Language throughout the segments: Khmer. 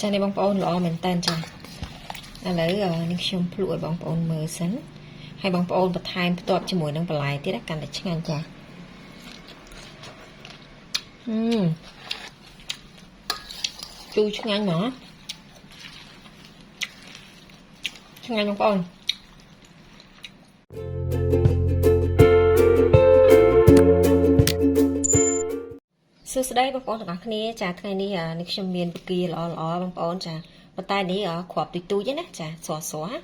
ចានេះបងប្អូនល្អមែនតើចាឥឡូវនេះខ្ញុំភ្លក់ឲ្យបងប្អូនមើលសិនហើយបងប្អូនបន្ថែមផ្ទាប់ជាមួយនឹងបន្លែទៀតកាន់តែឆ្ងាញ់ចាជូរឆ្ងាញ់ហ្មងឆ្ងាញ់បងប្អូនសួស្តីបងប្អូនទាំងអស់គ្នាចាថ្ងៃនេះនេះខ្ញុំមានពគាល្អល្អបងប្អូនចាប៉ុន្តែនេះគ្រាប់ទូចទូចណាចាស្រស់ស្រស់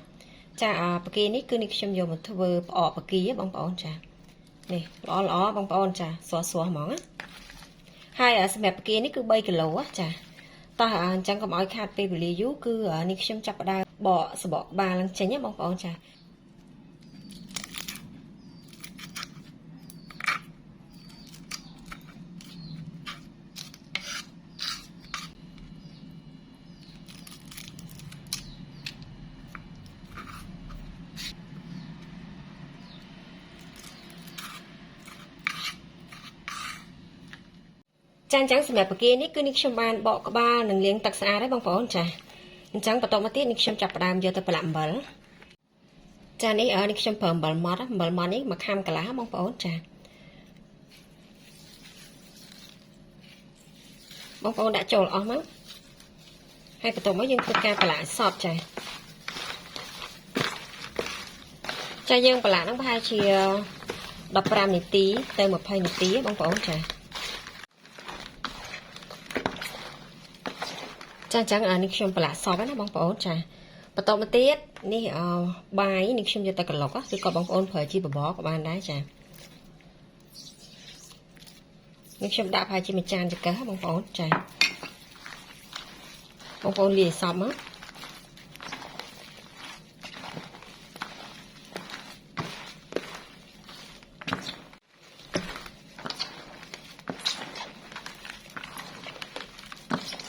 ចាពគានេះគឺនេះខ្ញុំយកមកធ្វើផ្អកពគាបងប្អូនចានេះល្អល្អបងប្អូនចាស្រស់ស្រស់ហ្មងណាហើយសម្រាប់ពគានេះគឺ3គីឡូចាតោះអញ្ចឹងកុំឲ្យខាតពេលវេលាយូរគឺនេះខ្ញុំចាប់ផ្ដើមបកសបកក្បាលឡើងចេញណាបងប្អូនចាចាអញ្ចឹងសម្រាប់ពគានេះគឺនេះខ្ញុំបានបកក្បាលនិងលាងទឹកស្អាតហើយបងប្អូនចាអញ្ចឹងបន្តមកទៀតនេះខ្ញុំចាប់ផ្ដើមយកទៅប្រឡាក់អំបិលចានេះនេះខ្ញុំប្រើអំបិលម៉ត់អំបិលម៉ត់នេះមួយខាំកន្លះបងប្អូនចាបងប្អូនដាក់ចូលអស់មកហើយបន្តមកយើងធ្វើការប្រឡាក់សពចាចាយើងប្រឡាក់ហ្នឹងប្រហែលជា15នាទីទៅ20នាទីបងប្អូនចាចាអញ្ចឹងអានេះខ្ញុំប្រឡាក់សពណាបងប្អូនចាបន្តមកទៀតនេះបាយនេះខ្ញុំយកតែក្លុកឬក៏បងប្អូនប្រើជាបបរក៏បានដែរចានេះខ្ញុំដាក់ប្រហែលជាមួយចានចង្កឹះបងប្អូនចាបងប្អូនលាយសពមក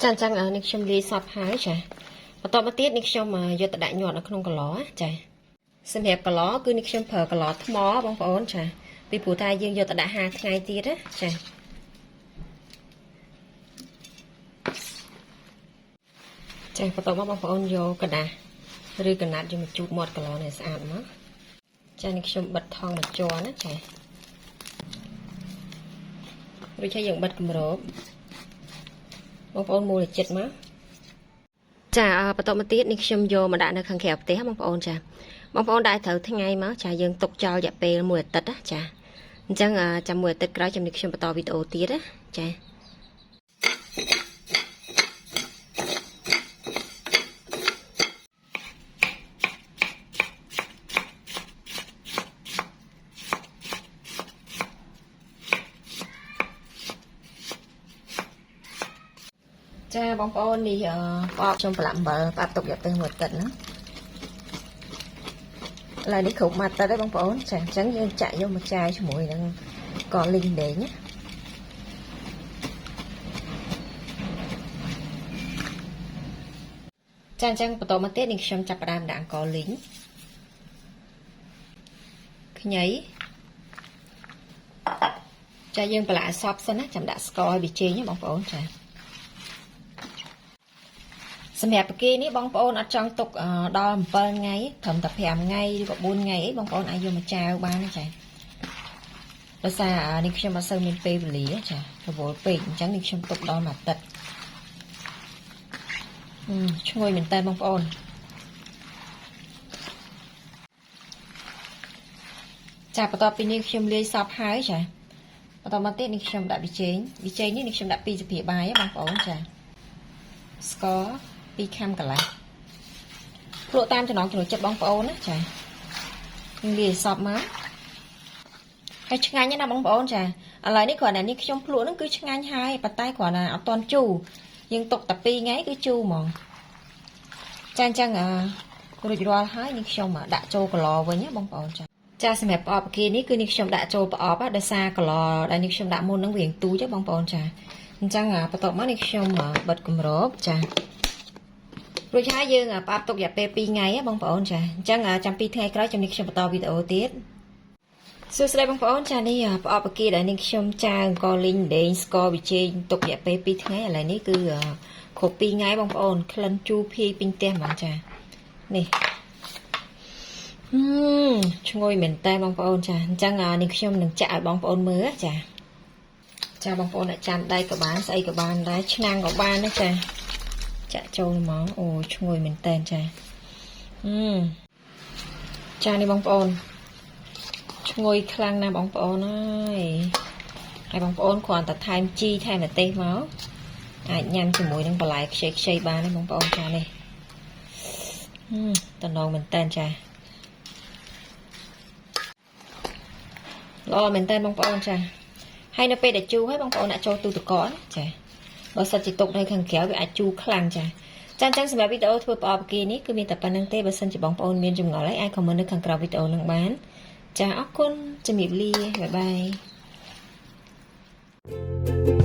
ចាអញ្ចឹងនេះខ្ញុំលាយសពហើយចាបន្តមកទៀតនេះខ្ញុំយកទៅដាក់ញាត់នៅក្នុងកឡចាសម្រាប់កឡគឺនេះខ្ញុំប្រើកឡថ្មបងប្អូនចាពីព្រោះថាយើងយកទៅដាក់5ថ្ងៃទៀតណាចាចាបន្តមកបងប្អូនយកกระดาษឬកណាត់យកមកជូតមាត់កឡនេះស្អាតមកចានេះខ្ញុំបិទថងមួយជាន់ណាចារួចហើយយើងបិទគម្របបងប្អូនមូលចិត្តមកចាបន្តមកទៀតនេះខ្ញុំយកមកដាក់នៅខាងក្រៅផ្ទះបងប្អូនចាបងប្អូនដាក់ត្រូវថ្ងៃមកចាយើងទុកចោលរយៈពេលមួយអាទិត្យណាចាអញ្ចឹងចាំមួយអាទិត្យក្រោយចាំនេះខ្ញុំបន្តវីដេអូទៀតណាចាចាបងប្អូននេះផ្អកខ្ញុំប្រឡាក់អំបិលផ្អាប់ទុករយៈពេលមួយអាទិត្យណាឥឡូវនេះគ្រប់មួយអាទិត្យហើយបងប្អូនចាអញ្ចឹងយើងចាក់យកមកចាយជាមួយនឹងកលីងដេងណាចាអញ្ចឹងបន្តមកទៀតនេះខ្ញុំចាប់ផ្ដើមដាក់អង្ករលីងខ្ញីចាយើងប្រឡាក់សពសិនណាចាំដាក់ស្ករឲ្យវាចេញណាបងប្អូនចាសម្រាប់ពគានេះបងប្អូនអត់ចង់ទុកដល់7ថ្ងៃត្រឹមតែ5ថ្ងៃឬក៏4ថ្ងៃអីបងប្អូនអាចយកមកចាវបានណាចាដោយសារនេះខ្ញុំអត់សូវមានពេលវេលាចារវល់ពេកអញ្ចឹងនេះខ្ញុំទុកដល់មួយអាទិត្យឈ្ងុយមែនតើបងប្អូនចាបន្ទាប់ពីនេះខ្ញុំលាយសពហើយចាបន្តមកទៀតនេះខ្ញុំដាក់ប៊ីចេងប៊ីចេងនេះនេះខ្ញុំដាក់2ស្លាបព្រាបាយបងប្អូនចាស្ករ2ខាំកន្លះភ្លក់តាមចំណងចំណូលចិត្តបងប្អូនណាចានឹងលាយសពមកហើយឆ្ងាញ់ណាស់បងប្អូនចាឥឡូវនេះគ្រាន់តែនេះខ្ញុំភ្លក់ហ្នឹងគឺឆ្ងាញ់ហើយប៉ុន្តែគ្រាន់តែអត់ទាន់ជូរយើងទុកតែ2ថ្ងៃគឺជូរហ្មងចាអញ្ចឹងរួចរាល់ហើយនេះខ្ញុំដាក់ចូលកឡវិញណាបងប្អូនចាចាសម្រាប់ប្រអប់គេនេះគឺនេះខ្ញុំដាក់ចូលប្រអប់ដោយសារកឡដែលនេះខ្ញុំដាក់មុនហ្នឹងវាងទូចបងប្អូនចាអញ្ចឹងបន្ទាប់មកនេះខ្ញុំបិទគម្របចារួចហើយយើងផ្អាប់ទុករយៈពេល2ថ្ងៃបងប្អូនចាអញ្ចឹងចាំ2ថ្ងៃក្រោយចាំនេះខ្ញុំបន្តវីដេអូទៀតសួស្តីបងប្អូនចានេះប្រអប់អាគារដែលនេះខ្ញុំចាវអង្ករលីងដេងស្ករប៊ីចេងទុករយៈពេល2ថ្ងៃឥឡូវនេះគឺ គ្រប់2ថ្ងៃបងប្អូនក្លិនជូរភាយពេញផ្ទះហ្មងចានេះហឹមឈ្ងុយមែនតើបងប្អូនចាអញ្ចឹងនេះខ្ញុំនឹងចាក់ឲ្យបងប្អូនមើលចាចាបងប្អូនអ្នកចាំដៃក៏បានស្អីក៏បានដែរឆ្នាំងក៏បានដែរចាចាក់ចូលហ្មងអូឈ្ងុយមែនតើចាហឹមចានេះបងប្អូនឈ្ងុយខ្លាំងណាស់បងប្អូនអើយហើយបងប្អូនគ្រាន់តែថែមជីថែមម្ទេសមកអាចញ៉ាំជាមួយនឹងបន្លែខ្ចីខ្ចីបានទេបងប្អូនចានេះតំណងមែនតើចាល្អមែនតើបងប្អូនចាហើយនៅពេលដែលជូរហើយបងប្អូនអាចចូលទូទឹកកកចាបើសិនជាទុកនៅខាងក្រៅវាអាចជូរខ្លាំងចាចាអញ្ចឹងសម្រាប់វីដេអូធ្វើផ្អកកានេះគឺមានតែប៉ុណ្្នឹងទេបើសិនជាបងប្អូនមានចម្ងល់ហើយអាច comment នៅខាងក្រោមវីដេអូនឹងបានចាអរគុណជំរាបលា bye bye.